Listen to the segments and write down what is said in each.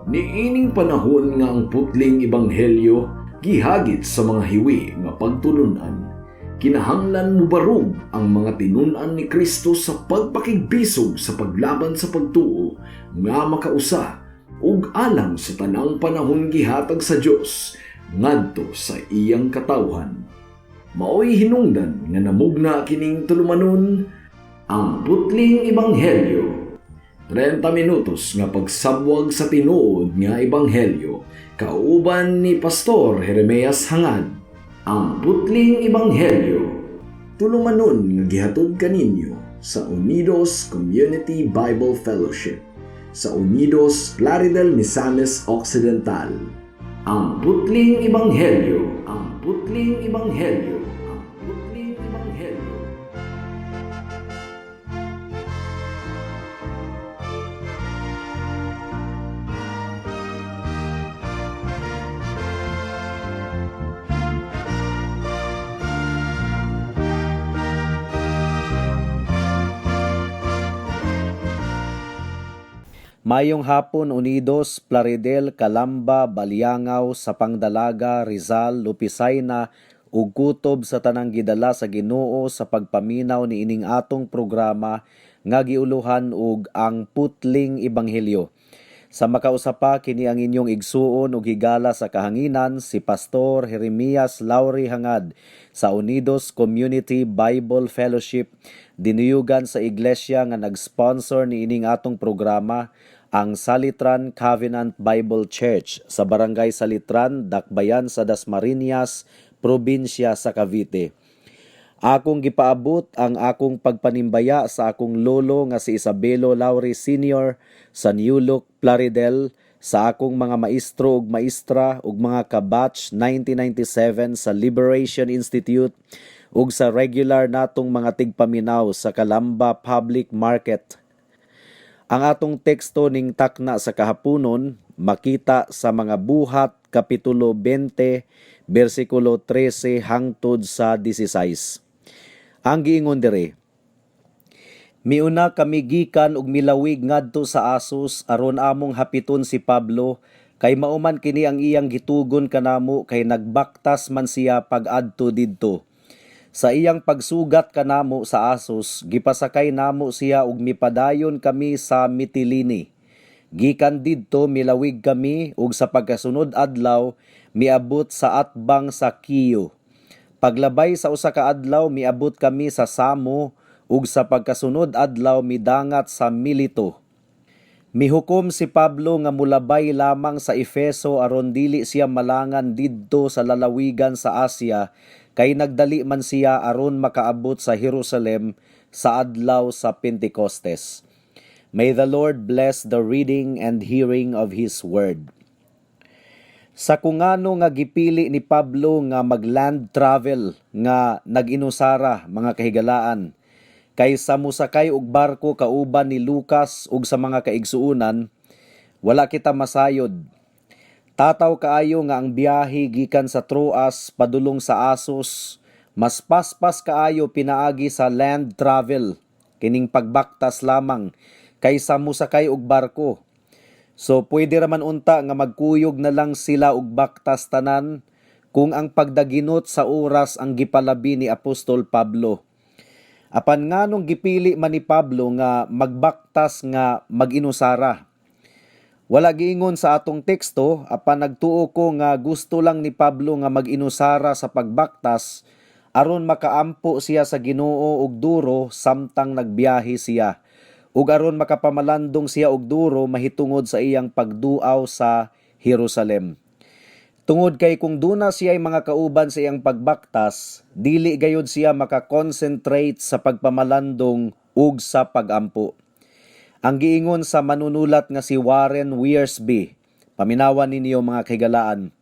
Niining panahon nga ang putling ebanghelyo gihagit sa mga hiwi nga pagtulunan, kinahanglan mubarog ang mga tinun-an ni Kristo sa pagpakigbisog sa paglaban sa pagtuo nga makausa ug alang sa tanang panahon gihatag sa Dios ngadto sa iyang katawhan. Maoy hinungdan nga namugna kining tulumanon, Ang Putling Ebanghelyo. 30 minutos nga pagsabwag sa tinuod nga ebanghelyo kauban ni Pastor Jeremias Hangad. Ang Putling Ebanghelyo. Tulumanon nga gihatod kaninyo sa Unidos Community Bible Fellowship sa Unidos, Plaridel, Misamis Occidental. Ang Putling Ebanghelyo, Ang Putling Ebanghelyo, Ang Putling Ebanghelyo. Mayong hapon, Unidos, Plaridel, Calamba, Baliangao, Sapang Dalaga, Rizal, Lupisayna ug kutob sa tanang gidala sa Ginoo sa pagpaminaw niining atong programa nga giuluhan og Ang Putling Ebanghelyo. Sa makausa pa, kini ang inyong igsuon ug higala sa kahanginan, si Pastor Jeremias Lauri Hangad sa Unidos Community Bible Fellowship, dinuyugan sa iglesia nga nag-sponsor niining atong programa, ang Salitran Covenant Bible Church sa Barangay Salitran, Dakbayan sa Dasmariñas, probinsya sa Cavite. Akong gipaabot ang akong pagpanimbaya sa akong lolo nga si Isabelo Lauri Sr. sa New Look, Plaridel, sa akong mga maestro ug maestra ug mga kabatch 1997 sa Liberation Institute ug sa regular natong mga tigpaminaw sa Calamba Public Market. Ang atong teksto ning takna sa kahaponon makita sa mga Buhat kapitulo 20 bersikulo 13 hangtod sa 16. Ang giingon diri: "Miuna kami gikan ug milawig ngadto sa Asos aron among hapiton si Pablo, kay mao man kini ang iyang gitugon kanamo, kay nagbaktas man siya pag-adto didto. Sa iyang pagsugat kanamo sa Asos, gipasakay namo siya ug mipadayon kami sa Mitilini. Gikan didto milawig kami ug sa pagkasunod adlaw miabot sa atbang sa Kiyo. Paglabay sa usa ka adlaw miabot kami sa Samo ug sa pagkasunod adlaw midangat sa Milito. Mihukom si Pablo nga mulabay lamang sa Efeso aron dili siya malangan didto sa lalawigan sa Asia, kay nagdali man siya aron makaabot sa Jerusalem sa adlaw sa Pentecostes." May the Lord bless the reading and hearing of His Word. Sa kungano nga gipili ni Pablo nga magland travel nga nag-inusara, mga kahigalaan, kaysa mosakay og barko kauban ni Lucas ug sa mga kaigsuonan, wala kita masayod. Tataw kaayo nga ang biyahe gikan sa Troas padulong sa Asos mas paspas kaayo pinaagi sa land travel, kining pagbaktas lamang, kaysa mosakay og barko. So pwede raman unta nga magkuyog na lang sila og baktas tanan kung ang pagdaginot sa oras ang gipalabi ni Apostol Pablo. Apan nganong gipili man ni Pablo nga magbaktas nga mag-inusara? Wala giingon sa atong teksto, apan nagtuo ko nga gusto lang ni Pablo nga mag-inusara sa pagbaktas aron makaampo siya sa Ginoo og duro samtang nagbiyahe siya, ug aron makapamalandong siya og duro mahitungod sa iyang pagduaw sa Jerusalem. Tungod kay kung duna siya mga kauban sa iyang pagbaktas, dili gayud siya makakonsentrate sa pagpamalandong ug sa pagampo. Ang giingon sa manunulat nga si Warren Wiersbe, paminawan ninyo, mga kahigalaan: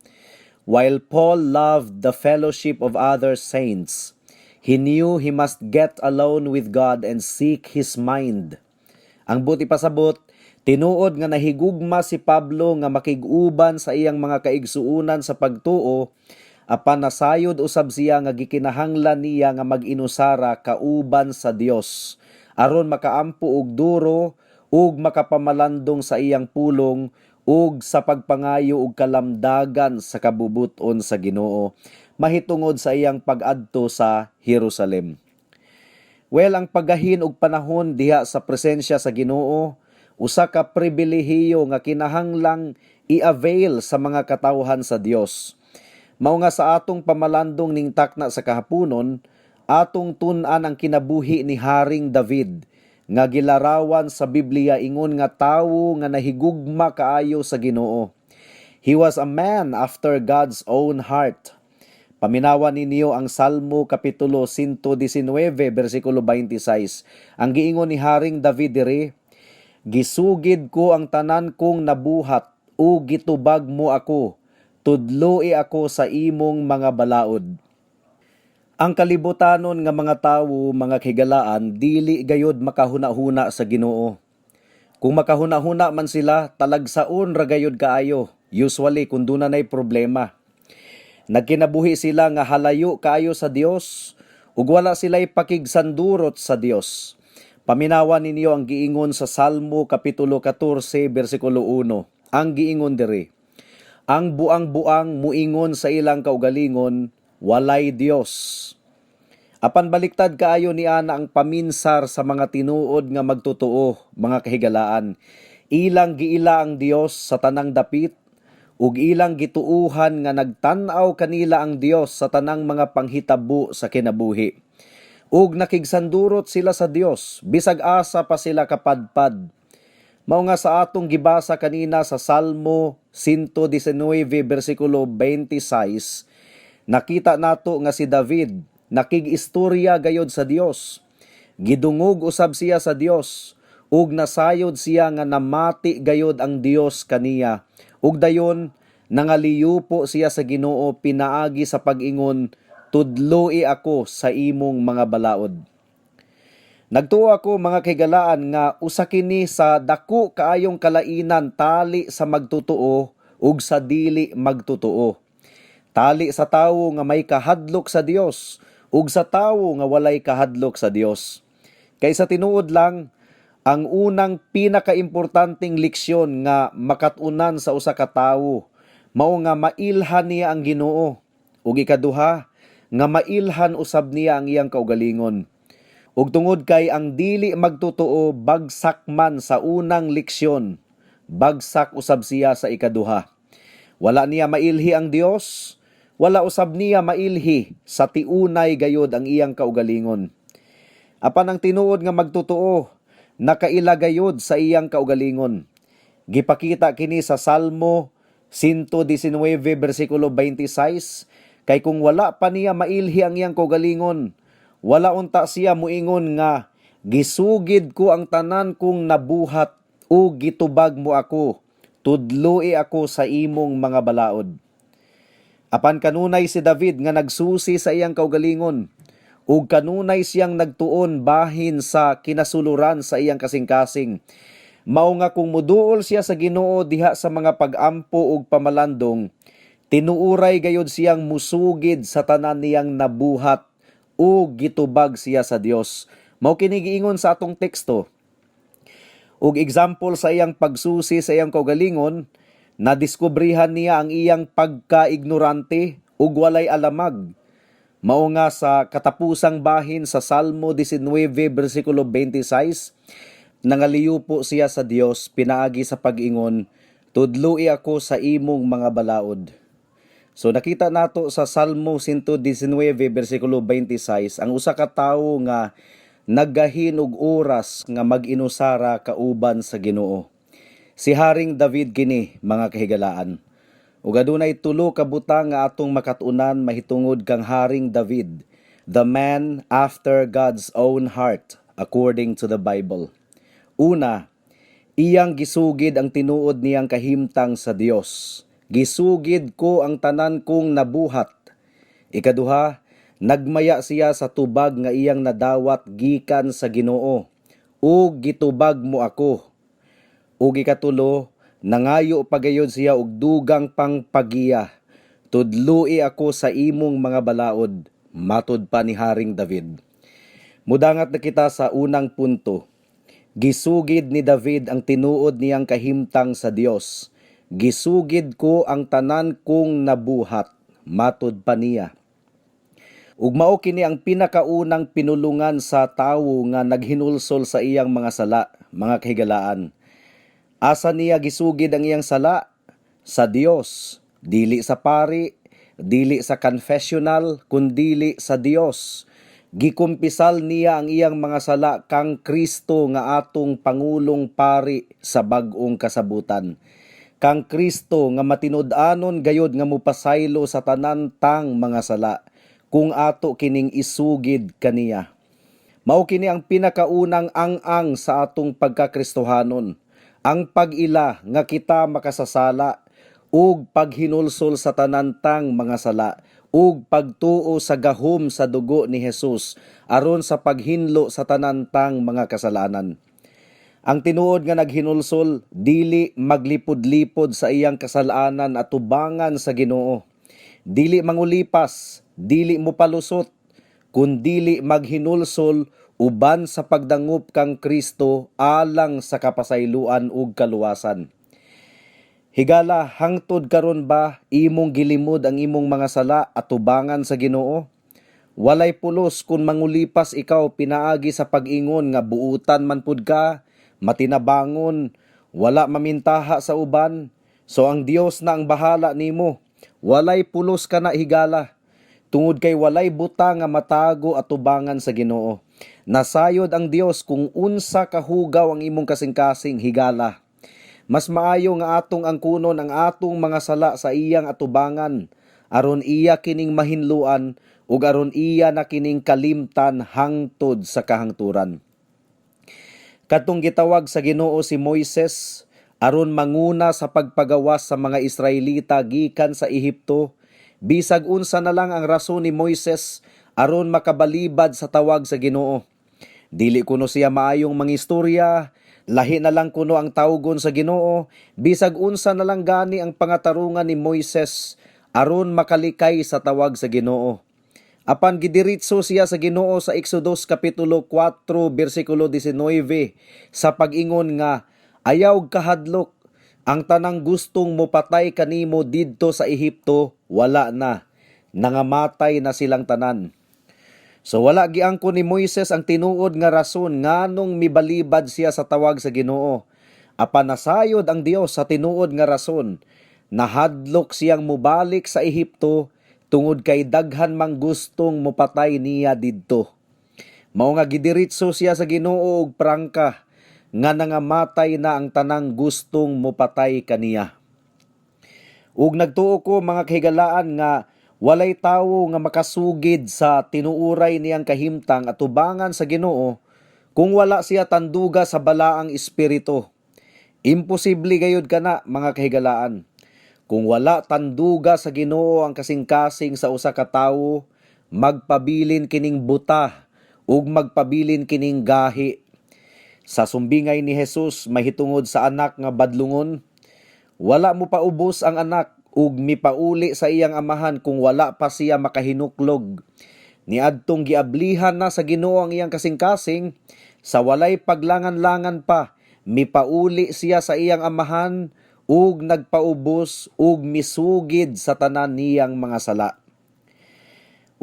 "While Paul loved the fellowship of other saints, he knew he must get alone with God and seek His mind." Ang buot ipasabot, tinuod nga nahigugma si Pablo nga makig-uban sa iyang mga kaigsuonan sa pagtuo, apan nasayod usab siya nga gikinahanglan niya nga mag-inusara kauban sa Dios aron makaampo og duro ug makapamalandong sa iyang pulong ug sa pagpangayo og kalamdagan sa kabubut-on sa Ginoo mahitungod sa iyang pag-adto sa Jerusalem. Well, ang paggahin og panahon diha sa presensya sa Ginoo usa ka pribilehiyo nga kinahanglang i-avail sa mga katawhan sa Dios. Mao nga sa atong pamalandong ning takna sa kahaponon, atong tun-an ang kinabuhi ni Haring David nga gilarawan sa Biblia ingon nga tawo nga nahigugma kaayo sa Ginoo. He was a man after God's own heart. Paminawa ninyo ang Salmo kapitulo 119 bersikulo 26. Ang giingon ni Haring David diri, "Gisugid ko ang tanan kong nabuhat ug gitubag mo ako. Tudloi ako sa imong mga balaod." Ang kalibutanon nga mga tawo, mga kahigalaan, dili gayod makahuna-huna sa Ginoo. Kung makahuna-huna man sila, talagsaon ra gayod kaayo. Usually kung duna nay problema. Nagkinabuhi sila nga halayo kaayo sa Dios ug wala sila'y pakigsandurot sa Dios. Paminawa ninyo ang giingon sa Salmo kapitulo 14 bersikulo 1. Ang giingon diri, "Ang buang-buang muingon sa ilang kaugalingon, walay Dios." Apan baliktad kaayo ni ana ang paminsar sa mga tinuod nga magtotoo, mga kahigalaan. Ilang giila ang Dios sa tanang dapit ug ilang gituuhan nga nagtan-aw kanila ang Dios sa tanang mga panghitabo sa kinabuhi. Ug nakigsandurot sila sa Dios bisag asa pa sila kapadpad. Mao nga sa atong gibasa kanina sa Salmo 119 bersikulo 26, nakita nato nga si David nakig-istorya gayod sa Dios. Gidungog usab siya sa Dios ug nasayod siya nga namati gayod ang Dios kaniya. Ug dayon nangaliyupo siya sa Ginoo pinaagi sa pag-ingon, "Tudloi ako sa imong mga balaod." Nagtuo ako, mga kahigalaan, nga usa kini sa dako kaayong kalainan tali sa magtotoo ug sa dili magtotoo. Tali sa tawo nga may kahadlok sa Dios ug sa tawo nga walay kahadlok sa Dios. Kay sa tinuod lang, ang unang pinakaimportanteng leksyon nga makat-unan sa usa ka tawo mao nga mailhan niya ang Ginoo ug ikaduha nga mailhan usab niya ang iyang kaugalingon. Ug tungod kay ang dili magtotoo bagsak man sa unang leksyon, bagsak usab siya sa ikaduha. Wala niya mailhi ang Dios, wala usab niya mailhi sa tiunay gayod ang iyang kaugalingon. Apan ang tinuod nga magtotoo, nakaila gayod sa iyang kaugalingon. Gipakita kini sa Salmo 119 bersikulo 26, kay kung wala pa niya mailhi ang iyang kaugalingon, wala unta siya muingon nga, "Gisugid ko ang tanan kong nabuhat ug gitubag mo ako. Tudloi ako sa imong mga balaod." Apan kanunay si David nga nagsusi sa iyang kaugalingon ug kanunay siyang nagtuon bahin sa kinasuluran sa iyang kasing-kasing. Mao nga kung muduol siya sa Ginoo diha sa mga pag-ampo ug pamalandong, tinuuray gayod siyang musugid sa tanan niyang nabuhat ug gitubag siya sa Dios. Mao kini giingon sa atong teksto. Ug example sa iyang pagsusi sa iyang kaugalingon, nadiskubrihan niya ang iyang pagka-ignorante ug walay alamag. Mao nga sa katapusang bahin sa Salmo 19 bersikulo 26, nangaliyupo siya sa Dios pinaagi sa pag-ingon, "Tudloi ako sa imong mga balaod." So nakita nato sa Salmo 119 bersikulo 26 ang usa ka tawo nga naggahin og oras nga mag-inusara kauban sa Ginoo. Si Haring David kini, mga kahigalaan. Ug adunay tulo ka butang nga atong makat-unan mahitungod kang Haring David, the man after God's own heart according to the Bible. Una, iyang gisugid ang tinuod niyang kahimtang sa Dios. "Gisugid ko ang tanan kong nabuhat." Ikaduha, nagmaya siya sa tubag nga iyang nadawat gikan sa Ginoo. "Ug gitubag mo ako." Ug ikatulo, nangayo pagayod siya og dugang pang pagiya. "Tudloi ako sa imong mga balaod," matud pa ni Haring David. Mudangat na kita sa unang punto. Gisugid ni David ang tinuod niyang kahimtang sa Dios. Gisugid ko ang tanan kong nabuhat, matud pa niya. Ug mao kini ang pinakaunang pinulungan sa tawo nga naghinulsol sa iyang mga sala, mga kahigalaan. Asa niya gisugid ang iyang sala? Sa Dios, dili sa pari, dili sa confessional, kundili sa Dios. Gikumpisal niya ang iyang mga sala kang Kristo nga atong pangulong pari sa bag-ong kasabutan. Kang Kristo nga matinud-anon gayod nga mupasaylo sa tanan tang mga sala kung ato kining isugid kaniya. Mao kini ang pinakaunang ang-ang sa atong pagkakristohanon, ang pag-ila nga kita makasasala ug paghinulsol sa tanan tang mga sala ug pagtuo sa gahom sa dugo ni Jesus aron sa paghinlo sa tanan tang mga kasalanan. Ang tinuod nga naghinulsol dili maglipod-lipod sa iyang kasalanan at tubangan sa Ginoo. Dili mangulipas, dili mo palusot, kundili maghinulsol uban sa pagdangup kang Kristo alang sa kapasayloan ug kaluwasan. Higala, hangtod karon ba imong gilimod ang imong mga sala at tubangan sa Ginoo? Walay pulos kung mangulipas ikaw pinaagi sa pag-ingon nga buutan man pud ka, matinabangon, wala mamintaha sa uban. So ang Dios na ang bahala nimo. Walay pulos ka na, higala. Tungod kay walay buta nga matago at tubangan sa Ginoo. Nasayod ang Dios kung unsa kahugaw ang imong kasing-kasing, higala. Mas maayo nga atong angkunon ang atong mga sala sa iyang atubangan aron iya kining mahinluan ug aron iya na kining kalimtan hangtod sa kahangturan. Katong gitawag sa Ginoo si Moises aron manguna sa pagpagawas sa mga Israelita gikan sa Ehipto, bisag unsa na lang ang rason ni Moises aron makabalibad sa tawag sa Ginoo. Dili kuno siya maayong mangistorya, lahi na lang kuno ang tawgon sa Ginoo, bisag unsa na lang gani ang pangatarungan ni Moises aron makalikay sa tawag sa Ginoo. Apan gidiretso siya sa Ginoo sa Exodus kapitulo 4 bersikulo 19 sa pag-ingon nga, "Ayaw kahadlok, ang tanang gustong mopatay kanimo didto sa Ehipto wala na, nangamatay na silang tanan." So wala giangkon ni Moises ang tinuod nga rason nganong mibalibad siya sa tawag sa Ginoo. Apan nasayod ang Dios sa tinuod nga rason. Nahadlok siyang mubalik sa Ehipto tungod kay daghan mang gustong mopatay niya didto. Mao nga gidiretso siya sa Ginoo og prangka nga nangamatay na ang tanang gustong mopatay kaniya. Ug nagtuo ko, mga kahigalaan, nga walay tawo nga makasugid sa tinuuray niyang kahimtang at tubangan sa Ginoo kung wala siya tanduga sa balaang espiritu. Imposible gayud kana, mga kahigalaan. Kung wala tanduga sa Ginoo ang kasing-kasing sa usa ka tawo, magpabilin kining buta ug magpabilin kining gahi. Sa sumbingay ni Jesus mahitungod sa anak nga badlungon, wala mo paubos ang anak ug mipauli sa iyang amahan kung wala pa siya makahinuklog. Niadtong giablihan na sa Ginoo ang iyang kasing-kasing, sa walay paglangan-langan pa, mipauli siya sa iyang amahan ug nagpaubos ug misugid sa tanan niyang mga sala.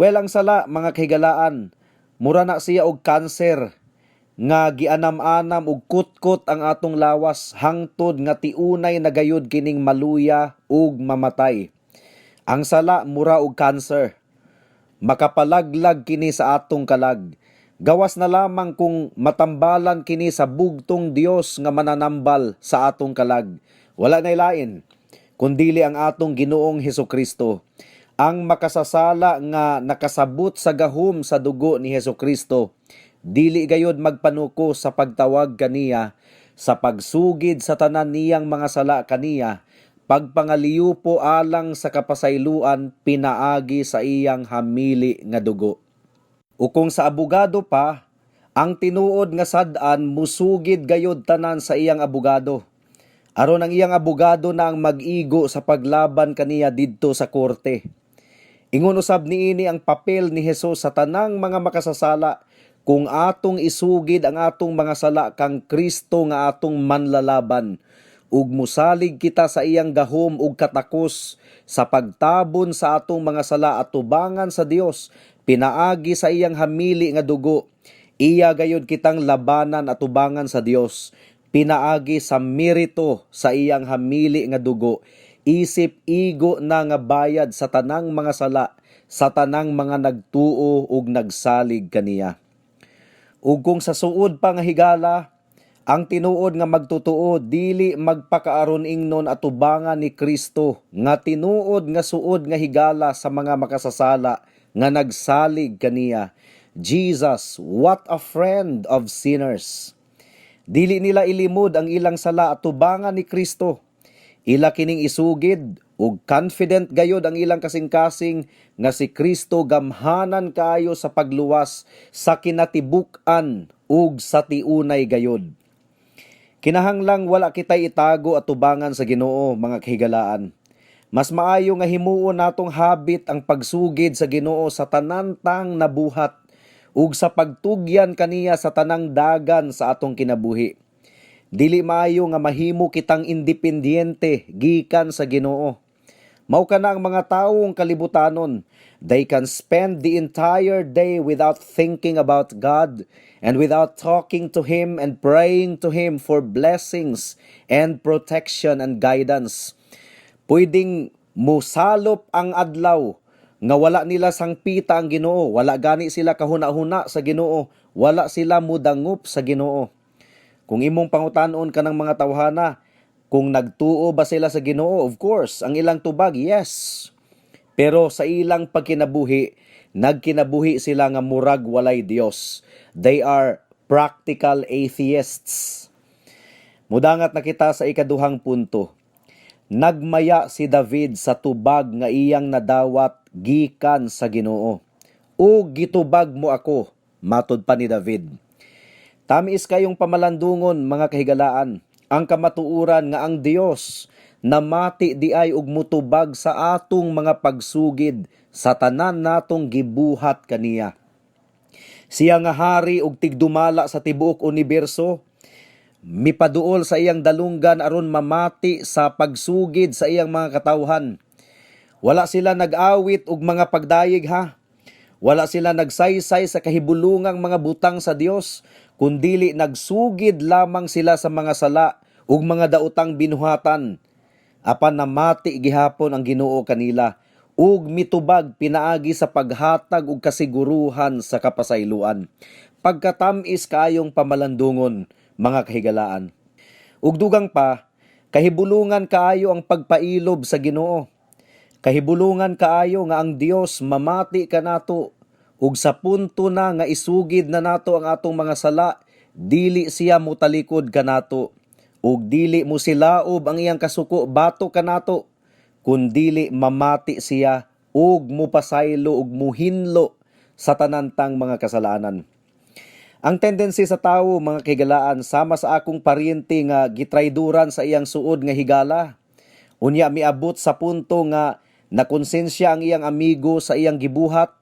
Well, ang sala, mga kahigalaan, mura na siya og kanser nga gianam-anam ug kutkot ang atong lawas hangtod nga tiunay na gayud kining maluya ug mamatay. Ang sala mura og cancer. Makapalaglag kini sa atong kalag. Gawas na lamang kung matambalan kini sa bugtong Dios nga mananambal sa atong kalag. Wala na lain kundili ang atong Ginoong Hesus Kristo. Ang makasasala nga nakasabot sa gahom sa dugo ni Hesus Kristo, dili gayod magpanuko sa pagtawag kaniya, sa pagsugid sa tanan niyang mga sala kaniya, pagpangaliupo alang sa kapasayloan pinaagi sa iyang hamili nga dugo. O kung sa abogado pa, ang tinuod nga sad-an musugid gayod tanan sa iyang abogado. Aron ang iyang abogado na ang mag-igo sa paglaban kaniya didto sa korte. Ingon usab niini ang papel ni Hesus sa tanang mga makasasala kung atong isugid ang atong mga sala kang Kristo nga atong manlalaban. Ug musalig kita sa iyang gahom ug katakos sa pagtabon sa atong mga sala atubangan sa Dios pinaagi sa iyang hamili nga dugo. Iya gayud kitang labanan atubangan sa Dios pinaagi sa merito sa iyang hamili nga dugo, isip igo na nga bayad sa tanang mga sala sa tanang mga nagtuo ug nagsalig kaniya. Ug kung sa suod pa nga higala, ang tinuod nga magtotoo dili magpakaaron ingnon atubangan ni Kristo nga tinuod nga suod nga higala sa mga makasasala nga nagsalig kaniya. Jesus, what a friend of sinners. Dili nila ilimod ang ilang sala atubangan ni Kristo. Ila kining isugid ug confident gayod ang ilang kasing-kasing nga si Kristo gamhanan kaayo sa pagluwas sa kinatibuk-an ug sa tiunay gayod. Kinahanglang wala kitay itago atubangan sa Ginoo, mga kahigalaan. Mas maayo nga himuon natong habit ang pagsugid sa Ginoo sa tanan tang nabuhat ug sa pagtugyan kaniya sa tanang dagan sa atong kinabuhi. Dili maayo nga mahimo kitang independyente gikan sa Ginoo. Mao kana ang mga tawong kalibutanon. They can spend the entire day without thinking about God and without talking to Him and praying to Him for blessings and protection and guidance. Pwedeng musalop ang adlaw nga wala nila sangpita ang Ginoo, wala gani sila kahuna-huna sa Ginoo, wala sila mudangop sa Ginoo. Kung imong pangutanon kanang mga tawhana, kung nagtuo ba sila sa Ginoo, of course, ang ilang tubag, yes. Pero sa ilang pagkinabuhi, nagkinabuhi sila nga murag walay Dios. They are practical atheists. Mudangat na kita sa ikaduhang punto. Nagmaya si David sa tubag nga iyang nadawat gikan sa Ginoo. "O gitubag mo ako," matod pa ni David. Tamis kayong pamalandungon, mga kahigalaan, ang kamatuoran nga ang Dios namati diay og mutubag sa atong mga pagsugid sa tanan natong gibuhat kaniya. Siya nga hari og tigdumala sa tibuok uniberso, mipaduol sa iyang dalunggan aron mamati sa pagsugid sa iyang mga katawhan. Wala sila nag-awit og mga pagdayeg, ha. Wala sila nagsaysay sa kahibulungang mga butang sa Dios, kundili nagsugid lamang sila sa mga sala ug mga daotang binuhatan. Apan namati gihapon ang Ginoo kanila ug mitubag pinaagi sa paghatag og kasiguruhan sa kapasayloan. Pagkatam-is kaayong pamalandungon, mga kahigalaan. Ug dugang pa, kahibulungan kaayo ang pagpailob sa Ginoo. Kahibulungan kaayo nga ang Dios mamati kanato ug sa punto na nga isugid na nato ang atong mga sala, dili siya motalikod kanato ug dili mo silaob ang iyang kasuko batok kanato, kundili mamati siya ug mupasaylo ug muhinlo sa tanan tang mga kasalanan. Ang tendency sa tawo, mga kahigalaan, sama sa akong paryente nga gitrayduran sa iyang suod nga higala. Unya miabot sa punto nga nakonsensya ang iyang amigo sa iyang gibuhat,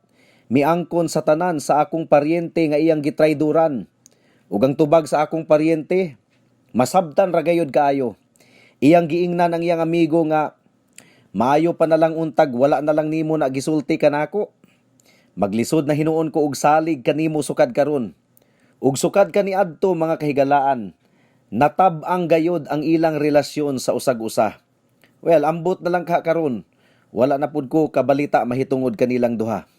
miangkon sa tanan sa akong paryente nga iyang gitrayduran. Ug ang tubag sa akong paryente, masabtan ra gayod kaayo. Iyang giingnan ang iyang amigo nga maayo pa na lang untag wala na lang nimo na gisulti kanako. Maglisod na hinuon ko og salig kanimo sukad karon. Ug sukad kaniadto, mga kahigalaan, natab-ang gayod ang ilang relasyon sa usag-usa. Well, ambot na lang ka karon. Wala na pud ko kabalita mahitungod kanilang duha.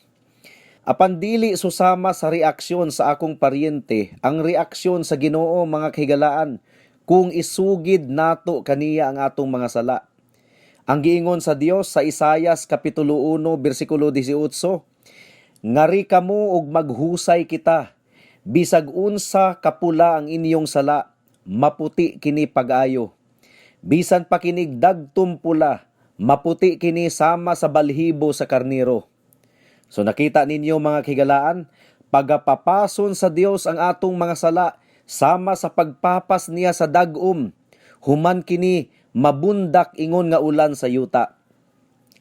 Apan dili susama sa reaksyon sa akong paryente ang reaksyon sa Ginoo, mga kahigalaan, kung isugid nato kaniya ang atong mga sala. Ang giingon sa Dios sa Isayas kapitulo 1 bersikulo 18, "Ngari kamo ug maghusay kita. Bisag unsa kapula ang inyong sala, maputi kini pag-ayo. Bisan pa kinig dagtom pula, maputi kini sama sa balhibo sa karniro." So nakita ninyo, mga kahigalaan, pagapapason sa Dios ang atong mga sala sama sa pagpapas niya sa dag-om. Human kini mabundak ingon nga ulan sa yuta.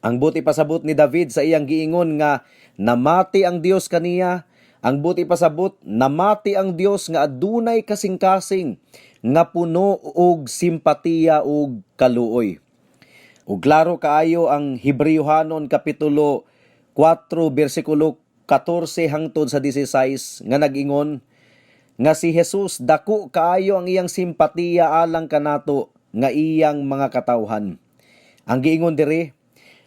Ang buot ipasabot ni David sa iyang giingon nga namati ang Dios kaniya, Ang buot ipasabot, namati ang Dios nga adunay kasing-kasing nga puno og simpatiya ug kaluoy. Ug klaro kaayo ang Hebreohanon kapitulo 4 bersikulo 14 hangtod sa 16 nga nag-ingon nga si Jesus, dako kaayo ang iyang simpatiya alang kanato nga iyang mga katawhan. Ang giingon diri,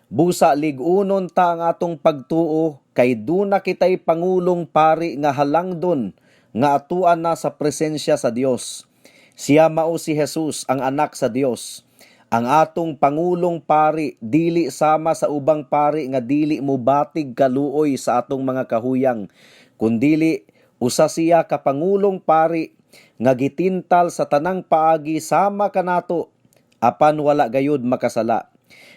"Busa lig-unon ta ang atong pagtuo kay duna kitay pangulong pari nga halangdon nga atuan na sa presensya sa Dios. Siya mao si Jesus, ang Anak sa Dios. Ang atong pangulong pari dili sama sa ubang pari nga dili mobatig kaluoy sa atong mga kahuyang, kundili usa siya ka pangulong pari nga gitintal sa tanang paagi sama kanato, apan wala gayud makasala.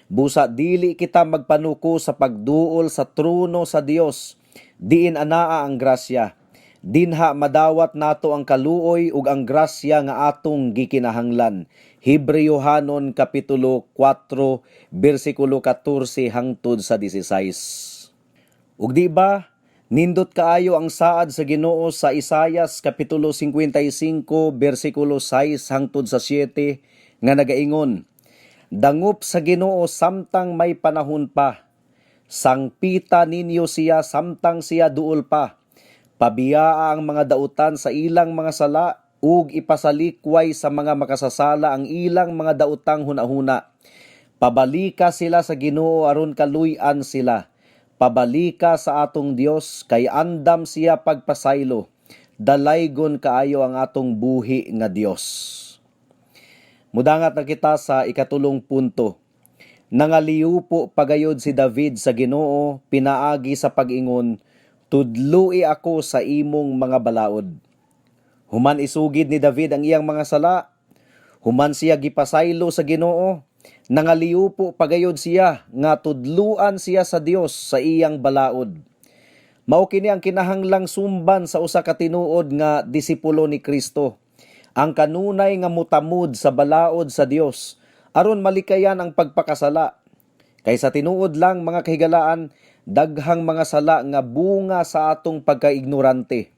Busa dili kita magpanuko sa pagduol sa trono sa Dios, diin anaa ang grasya. Dinha madawat nato ang kaluoy ug ang grasya nga atong gikinahanglan." Hebreohanon kapitulo 4 bersikulo 14 hangtod sa 16. Ug di ba nindot kaayo ang saad sa Ginoo sa Isayas kapitulo 55 bersikulo 6 hangtod sa 7 nga nagaingon, "Dangop sa Ginoo samtang may panahon pa. Sangpita ninyo siya samtang siya duol pa. Pabiyaa ang mga dautan sa ilang mga sala ug ipasalikway sa mga makasasala ang ilang mga daotang hunahuna. Pabalika sila sa Ginoo aron kaluy-an sila. Pabalika sa atong Dios kay andam siya pagpasaylo. Dalaygon kaayo ang atong buhi nga Dios." Mudangat na kita sa ikatulong punto. Nangaliupo pagayod si David sa Ginoo pinaagi sa pag-ingon, "Tudlui ako sa imong mga balaod." Human isugid ni David ang iyang mga sala, human siya gipasaylo sa Ginoo, nangaliupo pagayod siya nga tudluan siya sa Dios sa iyang balaod. Mao kini ang kinahanglang sumban sa usa ka tinuod nga disipulo ni Kristo. Ang kanunay nga mutamod sa balaod sa Dios aron malikayan ang pagpakasala. Kay sa tinuod lang, mga kahigalaan, daghang mga sala nga bunga sa atong pagkaignorante.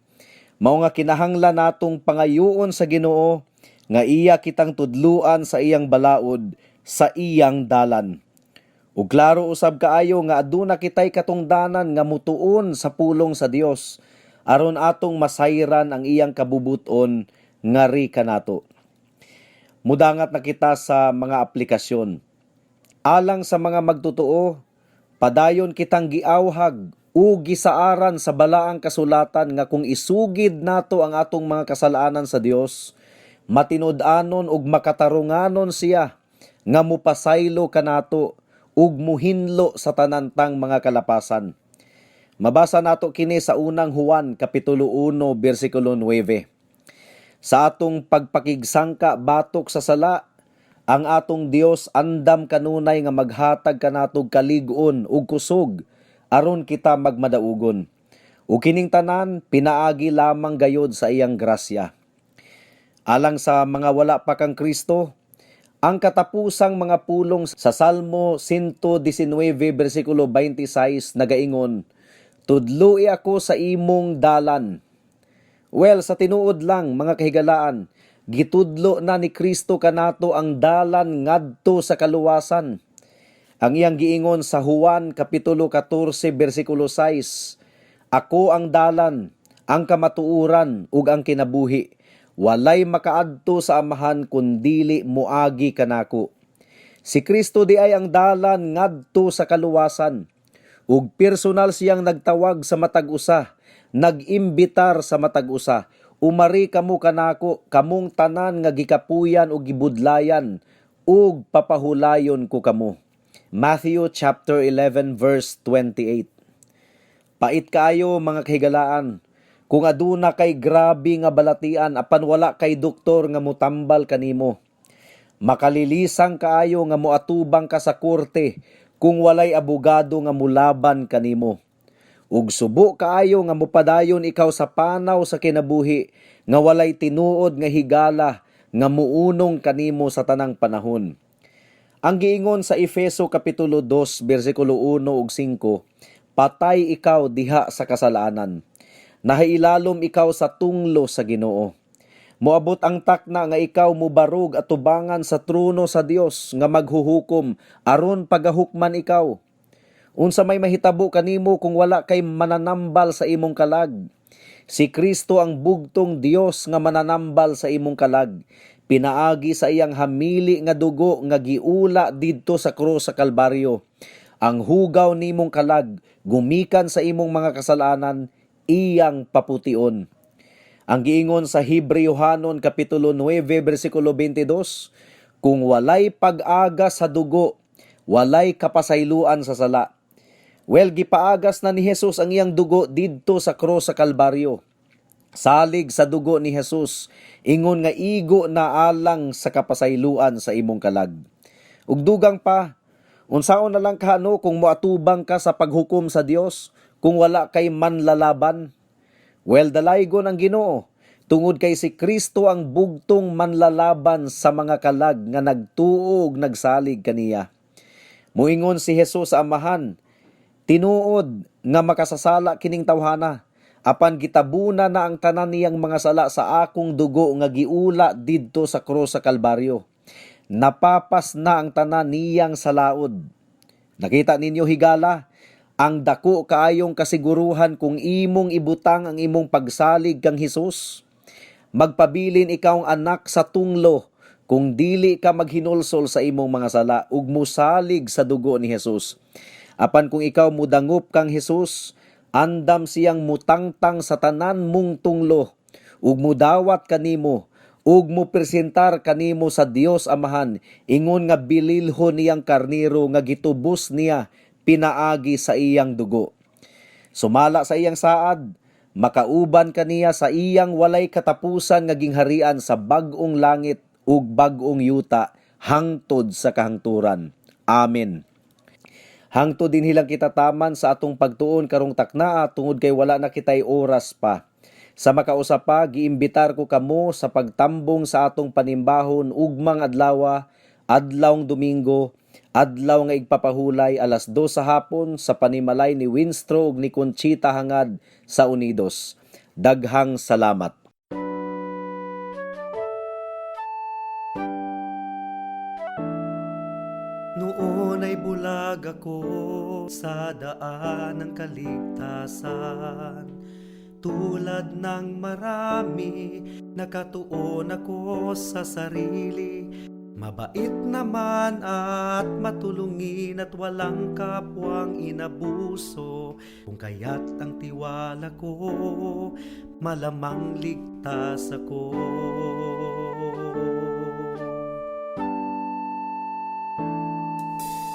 Mao nga kinahanglan natong pangayoon sa Ginoo nga iya kitang tudluan sa iyang balaod, sa iyang dalan. Ug klaro usab kaayo nga aduna kitay katungdanan nga mutuon sa pulong sa Dios aron atong masayran ang iyang kabubuton ngari kanato. Mudangat na kita sa mga aplikasyon. Alang sa mga magtotoo, padayon kitang giawhag o gisaaran sa Balaang Kasulatan nga kung isugid nato ang atong mga kasalanan sa Dios, matinud-anon ug makatarunganon siya nga mupasaylo kanato ug muhinlo sa tanan tang mga kalapasan. Mabasa nato kini sa Unang Juan kapitulo 1 bersikulo 9. Sa atong pagpakigsangka batok sa sala, ang atong Dios andam kanunay nga maghatag kanatog kalig-on ug kusog aron kita magmadaugon. Ug kining tanan pinaagi lamang gayod sa iyang grasya. Alang sa mga wala pa kang Kristo, ang katapusang mga pulong sa Salmo 119 bersikulo 26 nagaingon, "Tudlui ako sa imong dalan." Well, sa tinuod lang, mga kahigalaan, gitudlo na ni Kristo kanato ang dalan ngadto sa kaluwasan. Ang iyang giingon sa Juan kapitulo 14 bersikulo 6, "Ako ang dalan, ang kamatuoran ug ang kinabuhi. Walay makaadto sa Amahan kun dili moagi kanako." Si Kristo diay ang dalan ngadto sa kaluwasan. Ug personal siyang nagtawag sa matag usa, nag-imbitar sa matag usa. "Umari kamo kanako, kamong tanan nga gikapuyan ug gibudlayan, ug papahulayon ko kamo." Matthew chapter 11 verse 28. Pait kaayo, mga kahigalaan, kung aduna kay grabe nga balatian apan wala kay doktor nga mutambal kanimo. Makalilisang kaayo nga moatubang ka sa korte kung walay abogado nga mulaban kanimo. Ug subo kaayo nga mopadayon ikaw sa panaw sa kinabuhi nga walay tinuod nga higala nga muunong kanimo sa tanang panahon. Ang giingon sa Efeso kapitulo 2 bersikulo 1 ug 5, patay ikaw diha sa kasalanan. Nahailalom ikaw sa tunglo sa Ginoo. Moabot ang takna nga ikaw mubarog atubangan sa trono sa Dios nga maghuhukom aron pagahukman ikaw. Unsa may mahitabo kanimo kung wala kay mananambal sa imong kalag? Si Kristo ang bugtong Dios nga mananambal sa imong kalag. Pinaagi sa iyang hamili nga dugo nga giula didto sa krus sa Kalbaryo. Ang hugaw nimong kalag gumikan sa imong mga kasalanan, iyang papution. Ang giingon sa Hebreohanon kapitulo 9 bersikulo 22, kung walay pag-agas sa dugo, walay kapasayloan sa sala. Well, gipaagas na ni Jesus ang iyang dugo didto sa krus sa Kalbaryo. Salig sa dugo ni Jesus, ingon nga igo na alang sa kapasayloan sa imong kalag. Ug dugang pa, unsaon na lang kahano kung moatubang ka sa paghukom sa Dios kung wala kay manlalaban? Well, dalaygon ang Ginoo tungod kay si Kristo ang bugtong manlalaban sa mga kalag nga nagtuo ug nagsalig kaniya. Muingon si Jesus sa Amahan, tinuod nga makasasala kining tawhana, apan gitabuna na ang tanan niyang mga sala sa akong dugo nga giula didto sa krus sa Kalbaryo. Napapas na ang tanan niyang salaod. Nakita ninyo, higala, ang dako kaayong kasiguruhan kung imong ibutang ang imong pagsalig kang Hesus. Magpabilin ikaw ang anak sa tunglo kung dili ka maghinulsol sa imong mga sala ug musalig sa dugo ni Hesus. Apan kung ikaw mudangop kang Hesus, andam siyang mutangtang sa tanan mong tunglo ug mudawat kanimo ug mupresentar kanimo sa Dios Amahan ingon nga bililho niyang karniro nga gitubos niya pinaagi sa iyang dugo. Sumala sa iyang saad, makauban kaniya sa iyang walay katapusan nga gingharian sa bag-ong langit ug bag-ong yuta hangtod sa kahangturan. Amen. Hangtod dinhi lang kita taman sa atong pagtuon karong taknaa tungod kay wala na kitay oras pa. Sa makausa pa, giimbitar ko kamo sa pagtambong sa atong panimbahon ugmang adlawa, adlawng Domingo, adlaw nga igpapahulay, 2:00 sa hapon sa panimalay ni Winstro ug ni Conchita Hangad sa Unidos. Daghang salamat. Noon ay bulag ako sa daan ng kaligtasan. Tulad ng marami, nakatuon ako sa sarili. Mabait naman at matulungin at walang kapwang inabuso. Kung kaya't ang tiwala ko, malamang ligtas ako.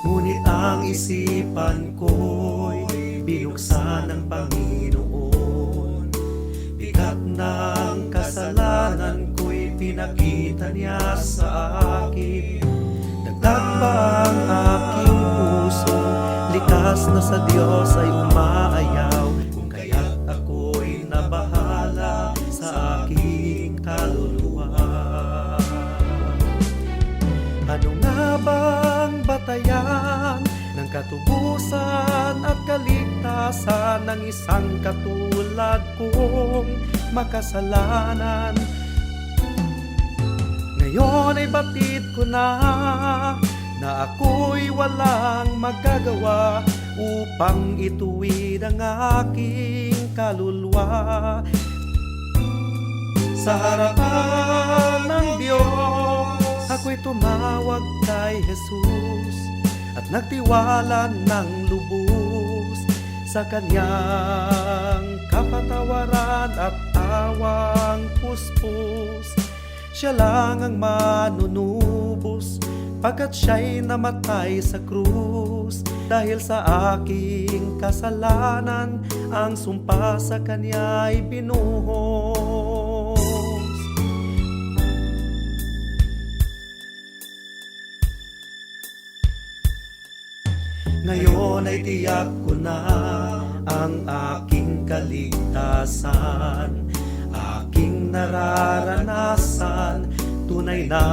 Ngunit ang isipan ko'y binuksan ng Panginoon. Bigat ng kasalanan ko'y pinakita niya sa akin. Dagdag pa ang aking puso, likas na sa Diyos ay umaayaw. Kung kaya't ako'y nabahala sa aking kaluluwa. Ano nga bang batayan ng katubusan at kaligtasan ng isang katulad kong makasalanan? Ngayon ay batid ko na na ako'y walang magagawa upang ituwid ang aking kaluluwa. Sa harapan ng Diyos, ako'y tumawag kay Jesus at nagtiwala ng lubos sa kanyang kapatawaran at awang puspos. Siya lang ang manunubos pagkat siya'y namatay sa krus. Dahil sa aking kasalanan, ang sumpa sa kanya'y binuhos. Ngayon ay tiyak ko na ang aking kaligtasan, aking nararanasan, tunay na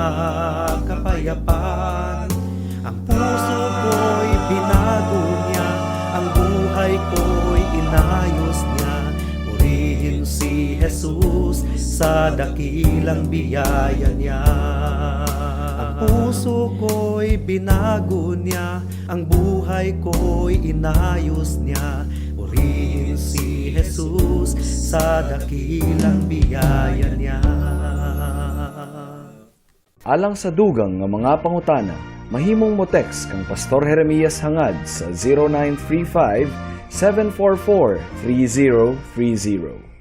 kapayapaan. Ang puso ko'y binago niya, ang buhay ko'y inayos niya. Purihin Jesus sa dakilang biyaya niya. Ang puso ko'y binago niya, ang buhay ko'y inayos niya. Purihin si Jesus sa dakilang biyaya niya. Alang sa dugang nga mga pangutana, mahimong mo text kang Pastor Jeremias Hangad sa 0935 744 3030.